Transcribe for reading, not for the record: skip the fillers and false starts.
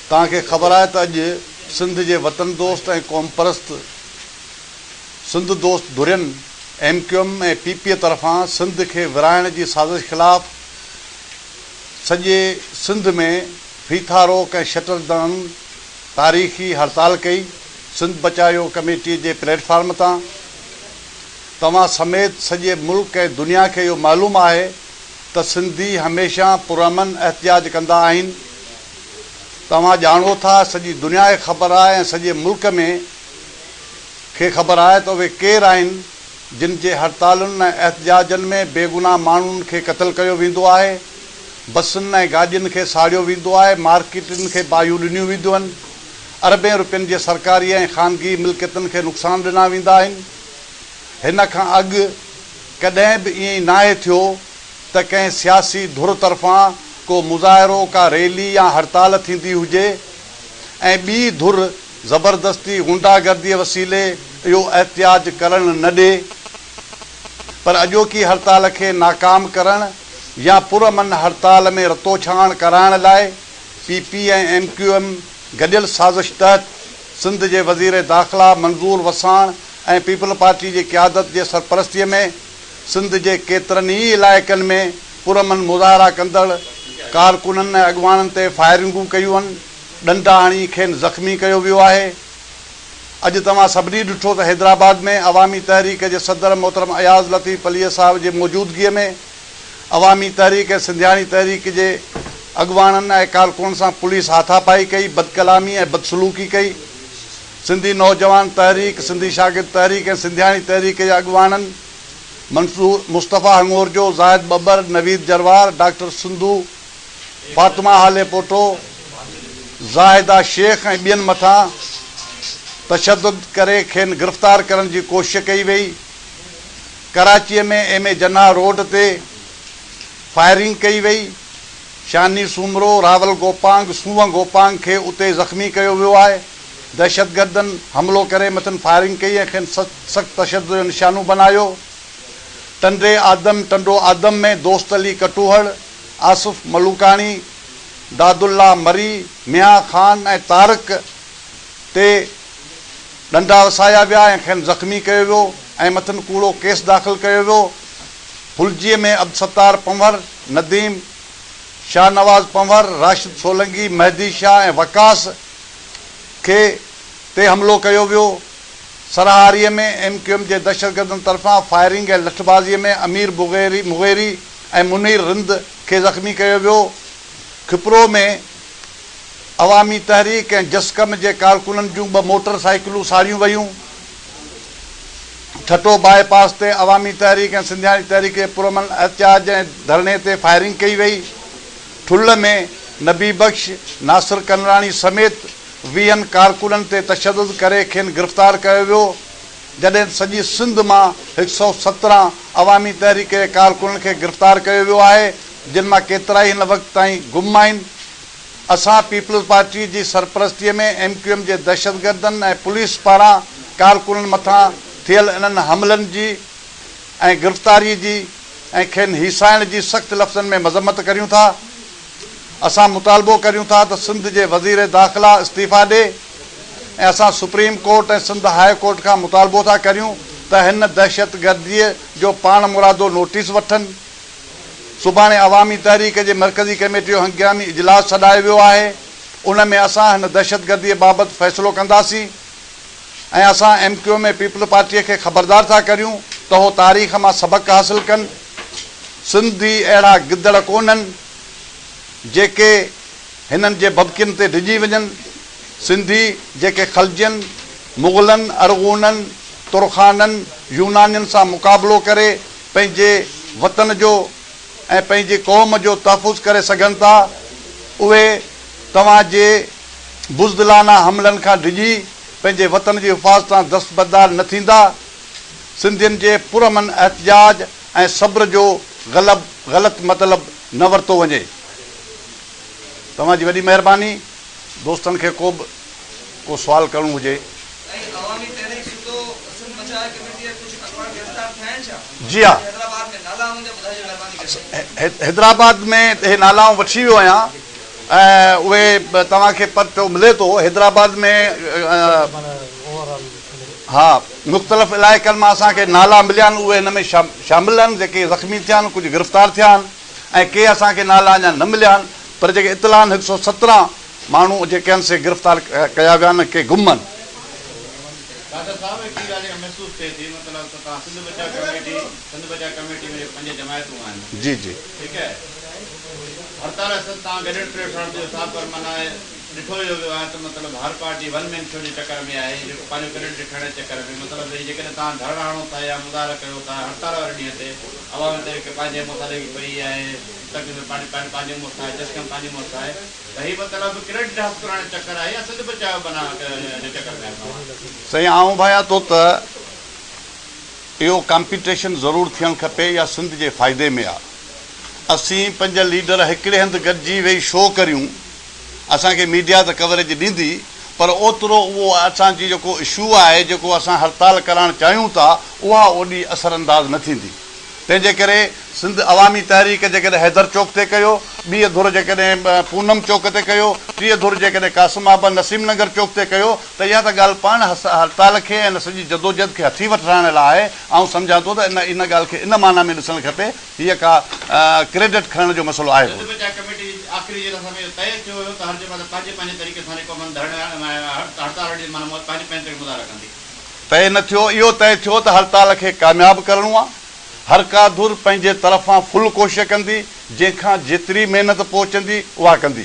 توهان کي خبر آهي ته اڄ سنڌ جي وطن دوست ۽ قومپرست سنڌ دوست ڌرين M Q M ۽ P P طرفان سنڌ کي ورهائڻ جي سازش خلاف سڄي سنڌ ۾ ڦيٿا روڪ ۽ شٽر ڊائون تاريخي هڙتال ڪئي سنڌ بچايو ڪميٽي جي پليٽ فارم تان توهان سميت سڄي ملڪ ۽ دنيا کي اهو معلوم آهي ته سنڌي هميشه پرامن احتجاج ڪندا آهن. توهان ڄاڻو ٿا، سڄي دنيا کي خبر آهي ۽ سڄي ملڪ ۾ کي خبر آهي ته اهي ڪير آهن جن جي هڙتالن ۽ احتجاجن ۾ بيگناهه ماڻهن کي قتل ڪيو ويندو آهي، بسن ۽ گاڏين کي ساڙيو ويندو آهي، مارڪيٽن کي باهيون ڏنيون وينديون آهن، اربين روپين جي سرڪاري ۽ خانگي ملڪيتن کي نقصان ڏنا ويندا آهن. هن کان اڳ ڪڏهن به ائين ناهي ٿيو ته ڪنهن سياسي ڌر طرفان ڪو مظاهرو، ڪا ريلي يا هڙتال ٿيندي هجي ۽ ٻي ڌر زبردستي غنڊا گرديء وسيلي اهو احتجاج ڪرڻ نه ڏي پر اڄوڪي هڙتال کي ناڪام ڪرڻ يا پرامن هڙتال ۾ رتوڇاڻ ڪرائڻ لاء P P ۽ M Q M گڏيل سازش تحت سنڌ جي وزير داخلا منظور وساڻ ۽ پيپلز پارٽي جي قيادت جي سرپرستي ۾ سنڌ جي ڪيترن ئي علائقن ۾ پرامن مظاهرا ڪندڙ ڪارڪنن ۽ اڳواڻن تي فائرنگون ڪيون، ڏنڊا هڻي کين زخمي ڪيو ويو آهي. اڄ توهان سڀني ڏٺو ته حيدرآباد ۾ عوامي تحريڪ جي صدر محترم اياز لطيف پليجي صاحب جي موجودگي ۾ عوامي تحريڪ ۽ سنڌياڻي تحريڪ جي اڳواڻن ۽ ڪارڪنن سان پوليس هاٿاپائي ڪئي، بدڪلامي ۽ بدسلوڪي ڪئي. سنڌي نوجوان تحريڪ، سنڌي شاگرد تحريڪ ۽ سنڌياڻي تحريڪ جي اڳواڻن منصور، مصطفيٰ هڱورجو، زاهد ٻٻر، نويد جروار، ڊاڪٽر سنڌو، فاطمه هاليپوٽو، زاهده شيخ ۽ ٻين مٿان تشدد ڪري کين گرفتار ڪرڻ جي ڪوشش ڪئي وئي. ڪراچيء ۾ ايم اي جناح روڊ تي فائرنگ ڪئي وئي. شاني سومرو، راول گوپانگ، سونهن گوپانگ کي اتي زخمي ڪيو ويو آهي. دهشتگردن حملو ڪري مٿن فائرنگ ڪئي ۽ کين سخت تشدد جو نشانو بنايو. ٽنڊي آدم، ٽنڊو آدم ۾ دوست علي ڪٽوهڙ، آصف ملوڪاڻي، داد الله مري، ميان خان ۽ طارق تي ڏنڊا وسايا ويا ۽ کين زخمي ڪيو ويو ۽ مٿن ڪوڙو ڪيس داخل ڪيو ويو. ڦلجيء ۾ عبدالستار پنهور، نديم، شاهنواز پنهور، راشد سولنگي، مهدي شاهه ۽ وقاص کي تي حملو ڪيو ويو. سرهاريء ۾ ايم ڪيو ايم جي دهشتگردن طرفان فائرنگ ۽ لٺبازيء ۾ امير مغيري ۽ منير رند کي زخمي ڪيو ويو. کپرو ۾ عوامي تحريڪ ۽ جسقم جي ڪارڪنن جون ٻه موٽر سائيڪلون ساڙيون ويون. ٺٽو باء پاس تي عوامي تحريڪ ۽ سنڌياڻي تحريڪ جي پرامن احتجاج ۽ ڌرڻي تي فائرنگ ڪئي وئي. ٺل ۾ نبي بخش، ناصر ڪنراڻي سميت ويهن ڪارڪنن تي تشدد ڪري کين گرفتار ڪيو ويو، جڏهن ته سڄي سنڌ مان هڪ سئو 17 عوامي تحريڪ جي ڪارڪنن کي گرفتار ڪيو ويو آهي، جن مان ڪيترائي هن وقت تائين گم آهن. اسان پيپلز پارٽي جي سرپرستي ۾ ايم ڪيو ايم جي دهشتگردن ۽ پوليس پاران ڪارڪنن مٿان ٿيل انهن حملن جي ۽ گرفتاري جي ۽ کين هيسائڻ جي سخت لفظن ۾ مذمت ڪريون ٿا. اسان مطالبو ڪريون ٿا ته سنڌ جي وزير داخلا استعيفا ڏي ۽ اسان supreme court ۽ Sindh high court کان مطالبو ٿا ڪريون ته هن دهشتگرديء جو پاڻمرادو نوٽيس وٺن. سڀاڻي عوامي تحريڪ جي مرڪزي ڪميٽي جو هنگامي اجلاس سڏايو ويو آهي، ان ۾ اسان هن دهشتگرديء بابت فيصلو ڪنداسين ۽ اسان ايم ڪيو ايم ۽ پيپلز پارٽيء کي خبردار ٿا ڪريون ته هو تاريخ مان سبق حاصل ڪن، سنڌي اهڙا گدڙ ڪونهن جيڪي هنن جي ڀڀڪين تي ڊڄي وڃن، سنڌي جيڪي خلجين، مغلن، ارغونن، ترخانن، يونانين سان مقابلو ڪري پنهنجي وطن جو ۽ پنهنجي قوم جو تحفظ ڪري سگهن ٿا، اهي توهان جي بزدلانه حملن کان ڊڄي پنهنجي وطن جي حفاظت تان دستبردار نه ٿيندا. سنڌين جي پرامن احتجاج ۽ صبر جو غلب غلط مطلب نه ورتو وڃي. توهان جي وڏي مهرباني. دوستن کي ڪو به ڪو سوال ڪرڻو هجي. سائين عوامي تحريڪ سوڌو سنڌ بچايو ڪميٽي جا ڪجهه اڳواڻ گرفتار ٿيا آهن ڇا؟ جي ها. حيدرآباد ۾ نالا انهن جا ٻڌائجو مهرباني ڪري. حيدرآباد ۾ اهي نالا آئون وٺي ويو آهيان. اهي توهان کي پرچو ملي ٿو حيدرآباد ۾ ها مختلف علائقن مان اسان کي نالا مليا آهن اهي هن ۾ شامل آهن جيڪي زخمي ٿيا آهن ڪجهه گرفتار ٿيا آهن ۽ ڪي اسان کي نالا اڃا نه مليا آهن پر جيڪي اطلاع آهن هڪ سو 17 ماڻهو جيڪي آهن سي گرفتار ڪيا ويا آهن ڪي گم آهن. قادر صاحب هڪڙي ڳالهه جيڪا محسوس ٿئي ٿي مطلب ته توهان سنڌ بچاء ڪميٽي سنڌ بچاء ڪميٽي ۾ جيڪي پنج جماعتون آهن جي جي. ٺيڪ آهي هڙتال اصل توهان گڏيل پليٽ فارم تي صاحب پر معنيٰ ڏٺو اهو ويو آهي ته مطلب هر پارٽي ون مين شو جي چڪر ۾ آهي جيڪو پنهنجو ڪريڊٽ کڻڻ جي چڪر ۾ مطلب هي جيڪڏهن توهان ڌرڻا هڻو ٿا يا مظاهرا ڪيو ٿا هڙتال واري ڏينهن تي عوامي تحريڪ پنهنجي مٿان لڳي پئي آهي مستقبل پارٽي پنهنجي مٿان آهي جسقم پنهنجي مٿان آهي ته هي مطلب ڪريڊٽ حاصل ڪرڻ جو چڪر آهي يا سنڌ بچايو بنا جي چڪر ۾ آهيو توهان. سائين آئون ڀانيان ٿو ته اهو ڪامپيٽيشن ضرور ٿيڻ کپي اها سنڌ جي فائدي ۾ آ. اسين پنج ليڊر هڪڙي هنڌ گڏجي ويهي شو ڪريون اسان کي ميڊيا ته ڪوريج ڏيندي پر اوترو اهو اسان جي جيڪو اشو آهي جيڪو اسان هڙتال ڪرائڻ چاهيون ٿا اها اوڏي اثر انداز نه ٿيندي. تنهن جي ڪري سنڌ عوامي تحريڪ جيڪڏهن حيدر چوڪ تي ڪيو، ٻيء ڌر جيڪڏهن پونم چوڪ تي ڪيو، ٽيء ڌر جيڪڏهن قاسم آباد نسيم نگر چوڪ تي ڪيو ته اها ته ڳالهه پاڻ هڙتال کي ۽ ان سڄي جدوجهد کي هٿي وٺرائڻ لاء آهي. آئون سمجهان ٿو ته ان ان ڳالهه کي ان معنيٰ ۾ ڏسڻ کپي، هيء ڪا ڪريڊٽ کڻڻ جو مسئلو آهي سنڌ ڪونه. بچاء ڪميٽي جي آخري اجلاس ۾ اهو طئي ٿيو هيو ته هر جماعت پنهنجي پنهنجي طريقي سان جيڪو من ڌرڻي هڙتال واري ڏينهن معنيٰ پنهنجي پنهنجي طريقي مظاهرا ڪندي. طئي نه ٿيو، اهو طئي ٿيو ته هڙتال کي ڪامياب ڪرڻو آ، هر ڪا ڌر پنهنجي طرفان فل ڪوشش ڪندي، جنهن کان جيتري محنت پهچندي اها ڪندي.